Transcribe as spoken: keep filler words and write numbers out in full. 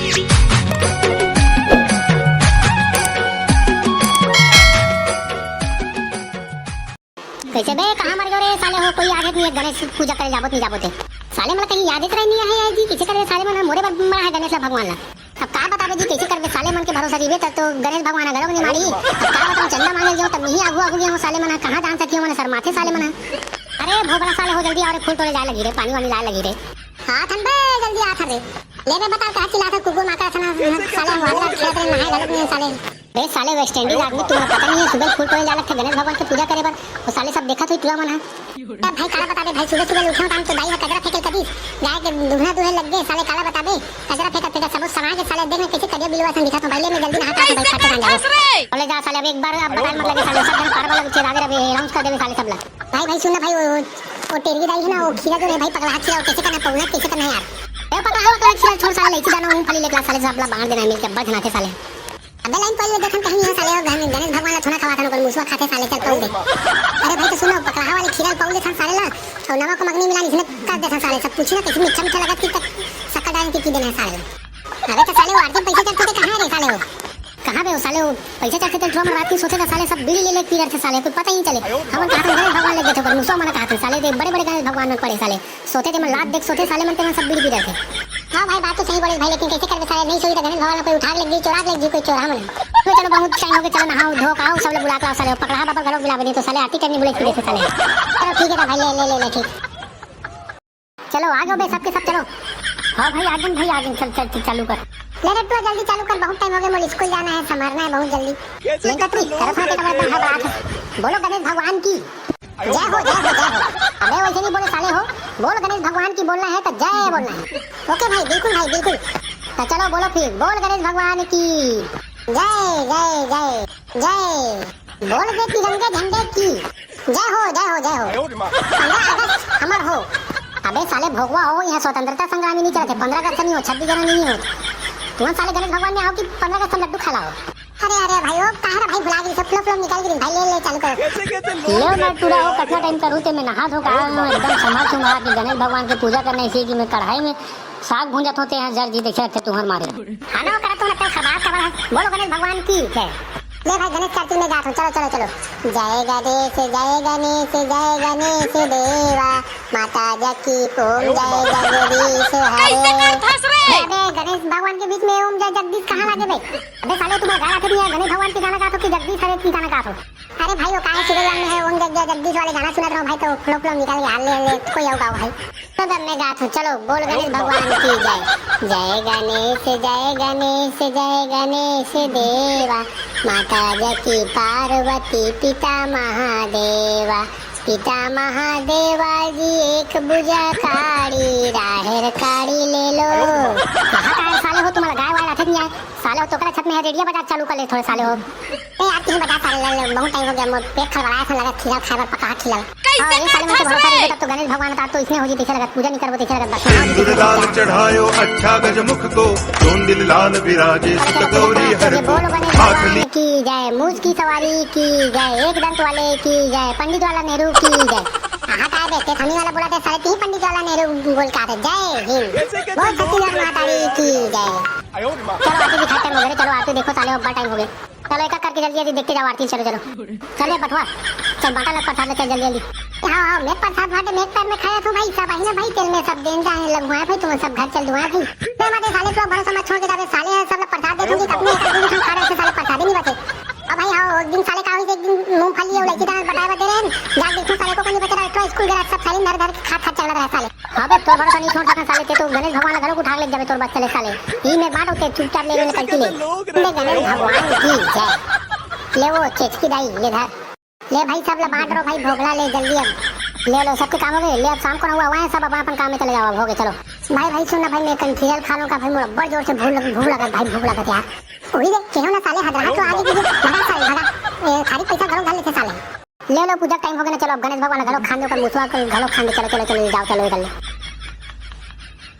कइसे बे, कहाँ मर गयो रे साले हो? कोई आगे नहीं है, गणेश पूजा करे जाबो त नहीं जाबो ते। साले मन ला कहीं याद ही तो नहीं है यार जी, कइसे करबे साले मन, मोरे बर मरा है गणेश ला भगवान ला। अब का बताबे जी, कइसे करबे, साले मन के भरोसा रहिबे त तो गणेश भगवान घलो नहीं मारी। अब का बताऊं, चंदा मांगे गयो तब नहीं आगू आगू गयो साले मन, कहाँ जान सकियो मन, शर्माथे साले मन। अरे भोबड़ा साले हो, जल्दी आओ रे, फूल तोड़े जाए लगी रे, पानी वानी लाए लगी रे। हाँ थन बे, जल्दी आ थन रे। ले बे बता, कहाँ चिल्लात है, कुकुर माका असन साले, हम वाला खेत रे, नहाए घलो नहीं साले। बे साले वेस्ट इंडीज आदमी, तुम्हें पता नहीं है, सुबह फूल तोड़े जा लगथे गणेश भगवान के पूजा करे बर, वो साले सब देखत होई टूरा मन है। ए भाई, काला बताबे भाई, सुबह सुबह उठे हो, टाइम तो दाई है कचरा फेंके कदीस, गाय के दुहना दुहे लग गए साले, काला बताबे, कचरा फेंकत फेंकत सब समा के साले, देख ना कैसे करिया बिलवा सन दिखत हो भाई, ले मैं जल्दी नहात हूँ भाई, खाते खान जाओ। बोले जा साले, अब एक बार अब बताए मत लगे साले, सब जन पार वाला चेरावे रहे, अनाउंस कर देवे साले सब ला। भाई भाई सुन ना भाई, वो वो टेरवी दाई है ना, वो खीरा जो है भाई, पकला खीरा, वो कैसे करना है, पौना कैसे करना है यार? ए पकला, पकला खीरा छोड़ साले, इलायची दाना, मूंगफली लेके ला साले, सब ला बांट देना है मिलके, अब्बड़ झनाथे साले। अबे लाइन पहिले देखन कहीं नहीं है साले, वो गण-, गणेश भगवान ला थोड़ा खवाथन, ओकर मुसवा खाथे साले, चल पौल दे। अरे भाई तो सुनो, पकलाहा वाले खीरा पौल देथन साले ला, और नमक वमक नहीं मिला, इसने कर देथन साले, सब पूछी ना कैसे मीठा मीठा लगत कि तक शक्कर डाल के पी देना है साले ला। अबे तो साले वो आरती पैसे चढ़ते थे, कहाँ है रे साले वो? कहाँ बे वो साले वो पैसे चढ़ते थे, ड्रम रात की सोते थे साले, सब बीड़ी ले लेके पी रहे थे साले, कोई पता ही नहीं चले। हम कहा था गणेश भगवान ले गए थे, पर मुसवा मना कहा था साले, देख बड़े बड़े गणेश भगवान में पड़े साले। सोते ते मन लात देख सोते साले मन ते मन सब बीड़ी पी रहे थे। हाँ भाई, बात तो सही बोले भाई, लेकिन कैसे करबे साले, नहीं सोई तो गणेश भगवान कोई उठा के ले गई, चोरा के ले गई कोई चोरा मन। तो चलो बहुत टाइम हो गया, चलो नहाओ धो के आओ, सब लोग बुला के लाओ साले, पकलाहा बाबा घरों बुलावे नहीं तो साले आरती करनी बोले थे साले। चलो ठीक है ना भाई, ले ले ले ले ठीक। चलो आ जाओ बे सबके सब चलो। हाँ भाई आ गए भाई आ गए, चल चल चल चालू कर। ले रे तू जल्दी चालू कर, बहुत टाइम हो गया, मोर स्कूल जाना है, संभालना है बहुत जल्दी। नहीं कतरी तरफ आके तो मैं बात। बोलो गणेश भगवान की। जय हो, जय हो, जय हो। अबे वैसे नहीं बोले साले हो, बोल गणेश भगवान की बोलना है तो जय बोलना है। ओके भाई, बिल्कुल भाई, बिल्कुल। तो चलो बोलो फिर, बोल गणेश भगवान की। जय, जय, जय, जय। बोल दे तिरंगे झंडे की। जय हो, जय हो, जय हो। पंद्रह अगस्त हमर हो। अबे साले भोगवा हो, यहाँ स्वतंत्रता संग्रामी नहीं चलते, पंद्रह अगस्त नहीं हो, छब्बीस जनवरी नहीं हो। तुम साले गणेश भगवान में आओ कि पंद्रह अगस्त में लड्डू खा लाओ। अरे, अरे भाई, ओ, कहाँ रे भाई, भुला गई, सब flow, flow निकल गई भाई, ले, ले, चालू करो। ले मैं टूरा हो, कतना टाइम करूँ ते मैं नहा धो के आया हूँ, एकदम संभाल सुंभाल के गणेश भगवान के पूजा करना, इसी की मैं कढ़ाई में साग भूंजत होते हैं, जर जी देखे रखते तुहर मारे। हाँ ना, वो करा तुम लगता है खबार खबर है, बोलो गणेश भगवान की जय। ले भाई, गणेश कार्तिक में गात हूँ, चलो, चलो, चलो। जय गणेश, जय गणेश, जय गणेश देवा, माता जकी ओम जय जगदीश हरे। अबे गणेश भगवान के बीच में ओम जय जगदीश कहाँ लागे बे? अबे साले, तुम्हारा गाना तो नहीं है, गणेश भगवान के गाना गात हो कि जगदीश हरे की गाना गात हो? अरे भाई, वो काहे सीरियल में है, ओम जय जय जगदीश वाले गाना सुनत रहो भाई, तो flow flow निकल गया, ले ले कोई और गाओ भाई। तो तब मैं गात हूँ, चलो बोल गणेश भगवान की जय। जय गणेश, जय गणेश, जय गणेश देवा, माता जकी पार्वती पिता महादेवा, पिता महादेवा जी एक भुजा काड़ी, राहेर काड़ी ले लो। कहाँ का है साले हो, तुम्हारा गाय वाय रखे नहीं आए साले हो, तो कल छत में है, रेडियो बजा चालू कर ले थोड़े साले हो। ए यार, तुम बता साले, ले, ले, बहुत टाइम हो गया, मोर पेट खलबलाया था, लगा खीरा खाए बर पका खीरा। हाँ, ये साले मुझे भरोसा नहीं, तब तो गणेश भगवान था, तो इसने हो जी, पीछे लगा पूजा नहीं करबो, पीछे लगा बस। सिंदूर लाल चढ़ायो अच्छा गजमुख को, चोंदिल लाल विराजे सुत गौरी हर को। बोलो गणेश भगवान की जय, मूस की सवारी की जय, एक दंत वाले की जय, पंडित वाला नेहरू की जय। हाँ, काय बे, ते थनी वाला बोला थे, साले ती पंडित वाला नेहरू बोल के आते। जय हिंद। बोल छत्तीसगढ़ माता दी की जय। चलो आरती दिखाते हैं मगर, चलो आरती देखो साले, अब्बा टाइम हो गया। चलो एक एक करके जल्दी जल्दी देखते जाओ आरती, चलो चलो। चल बे बटवा, चल बाटा लग प्रसाद ले, चल जल्दी जल्दी। हाँ हाँ, मैं प्रसाद बाटे मैं पैर में खाया था भाई, सब आई ना भाई, तेल में सब देन जाए लगवाए भाई, तुम सब घर चल दुआ भाई। मैं माते साले तो भरोसा मत छोड़ के जावे, साले हैं सब लोग प्रसाद दे दूंगी, अपने एक आदमी खा रहे थे, साले प्रसाद ही नहीं बचे। अब भाई हाँ, एक दिन साले का हुई, एक दिन मूंगफली और लड़की दाना बताए बते रहे, जाके देखो साले को कोई नहीं बता रहा, तो स्कूल गया सब साले धर धर के खा खा चल रहा है साले। अबे तोर भरोसा नहीं छोड़ सकन साले, ते तो गणेश भगवान ला घरों उठा के ले जाबे तोर बस चले साले। ई में बांट होते चुपचाप ले ले कइके ले। ले गणेश भगवान की जय। ले वो चेचकी दाई ले धर। ले भाई सब ला बांट रहो भाई भोगला ले जल्दी अब। ले लो सबके काम हो गए। ले अब शाम को ना हुआ हुआ है सब अपन अपन काम में चले जाओ अब हो गए चलो। भाई भाई सुन ना भाई मैं कंखीरल खा लूँ का भाई मोर अब्बड़ जोर से भूख लग भूख लगत भाई भूख लगत यार। वही रे केहो ना साले हदरा तो आगे की भगा साले भगा। ए, खाली पैसा घरों घर लेते साले। ले लो पूजा टाइम हो गया ना चलो अब गणेश भगवान घरों खान दो कर मुसवा को घरों खान दो चलो चलो चलो जाओ चलो निकल लो।